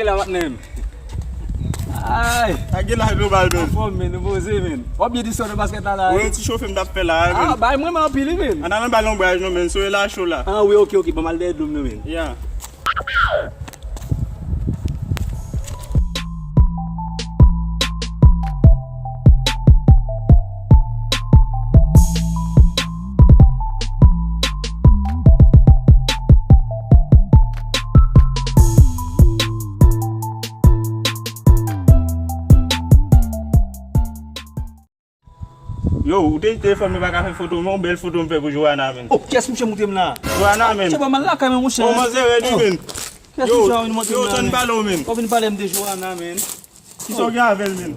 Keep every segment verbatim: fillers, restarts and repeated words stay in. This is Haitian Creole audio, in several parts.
La patnè m. Ay. Sa gen la global, men. Anfòm, men, nou poze, men. W ap byen desann nan baskèt la, la. Wi, ti chofe m t ap fè la, men. Ah, bay mwen, men, anpil, wi, men. Ann al anba lonbraj, non, men. Solèy la cho la. Ah, wi, ok, ok. Ban m al dèyè dlo m, non, men. Ya. Yo, ou te di telefòn mwen pa ka fè foto, men yon bèl foto m fè pou Joana, men. Oh, kiyès mouche montre m la? Joana, men. Chè, ba m al lakay mwen, monchè. Oh, manzè rèd, wi, men. Kiyès mouche a vin montre m la, men? Yo, tann pale w, men. Ou vin pale m de Joana, men. Kisa w gen avè l, men?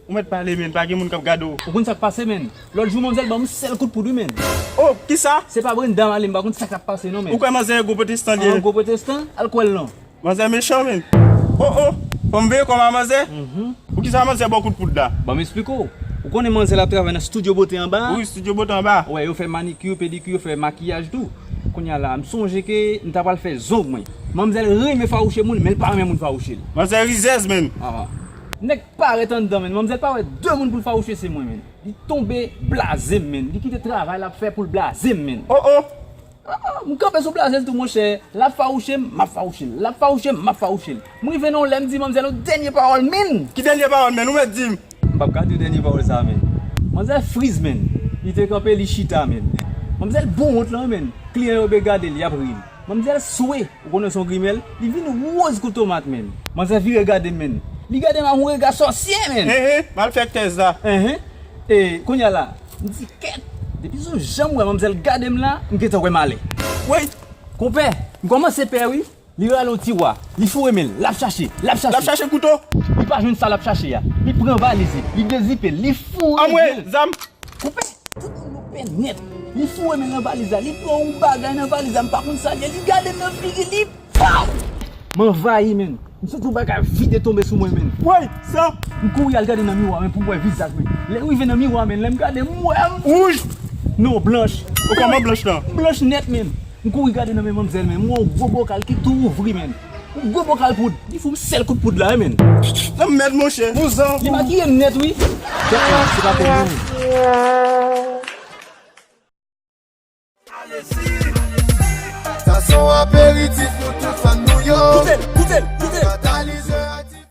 Ou mèt pale, men, pa gen moun k ap gade w. Ou konn sa k pase, men? Lòt jou, manzèl ban m sèl kout poud, wi, men. Oh, kisa? Se pa Brenda m ale, m pa konn sa k ap pase, non, men. Ou kwè manzè gwo pwotestan li ye? Ah, gwo pwotestan? Al kwè l, non. Manzè mechan, men. Oh, oh, fò m veye kò m a manzè. Mhm. Poukisa manzè ba w kout poud la? Ban m esplike w. Ou konnen manzè l ap travay nan Studio Beauté anba a? Wi, Studio Beauté anba a. Wè, yo fè manikir, pedikir, yo fè makiyaj tou. Kounye a la, m sonje ke m ta pral fè zong mwen. Manzèl renmen fawouche moun, men l pa renmen moun fawouche l. Manzè rizèz, men. Ah. Nèg parèt anndan, men. Manzèl pa wè de moun pou l fawouche, se mwen, men. Li tonbe blaze m, men. Li kite travay l ap fè pou l blaze m, men. Oh, oh. Ah, m kanpe sou blaze l tou, monchè. L ap fawouche m, m ap fawouche l. L ap fawouche m, m ap fawouche l. M rive nan yon lè, m di manzèl yon dènye pawòl, men. Ki dènye pawòl, men? Ou mèt di m. M p ap ka di w dènye pawòl sa, men. Manzèl friz, men. Li te kanpe, li chita, men. Manzèl bon wont lan, men. Kliyan yo be gade l, y ap ri l. Manzèl swe, ou konnen se yon grimèl, li vin woz kou tomat, men. Manzèl vire gade m, men. Li gade m ak yon rega sòsyè, men. Enhen, m al fè tès la. Enhen. E, kounye a la, m di, kèt, depi sou jan m wè manzèl gade m la, m gentan wè malè. Woy! Konpè, m kòmanse pè, wi. Li rale yon tiwa, li foure men l, l ap chache, l ap chache. L ap chache kouto. Li pa jwenn sa l ap chache a. Li pran valiz li, li dezipe l, li foure. Anmwe, zam. Konpè, tout moun yo pè nèt. Li foure men l nan valiz la, li pran yon bagay nan valiz la, m pa konn sa l ye, li gade m nan figi, li, pow! M anvayi, men. M santi yon bagay vide tonbe sou mwen, men. Woy, sa! M kouri al gade nan miwa, men, pou m wè vizaj mwen. Lè m rive nan miwa, men, lè m gade, m wè m wouj! Non, blanch. Ou kòman blanch lan? Blanch nèt, men. M kouri gade nan men manmzèl, men, m wè yon gwo bokal ki tou ouvri, men. Yon gwo bokal poud. Li fout m sèl kout poud la, wi, men. Nan mèd, monchè. Yon zan. Li makiye m nèt, wi. Kèt, men, se pa pou mwen. Sa se yon aperitif pou tout fan nou.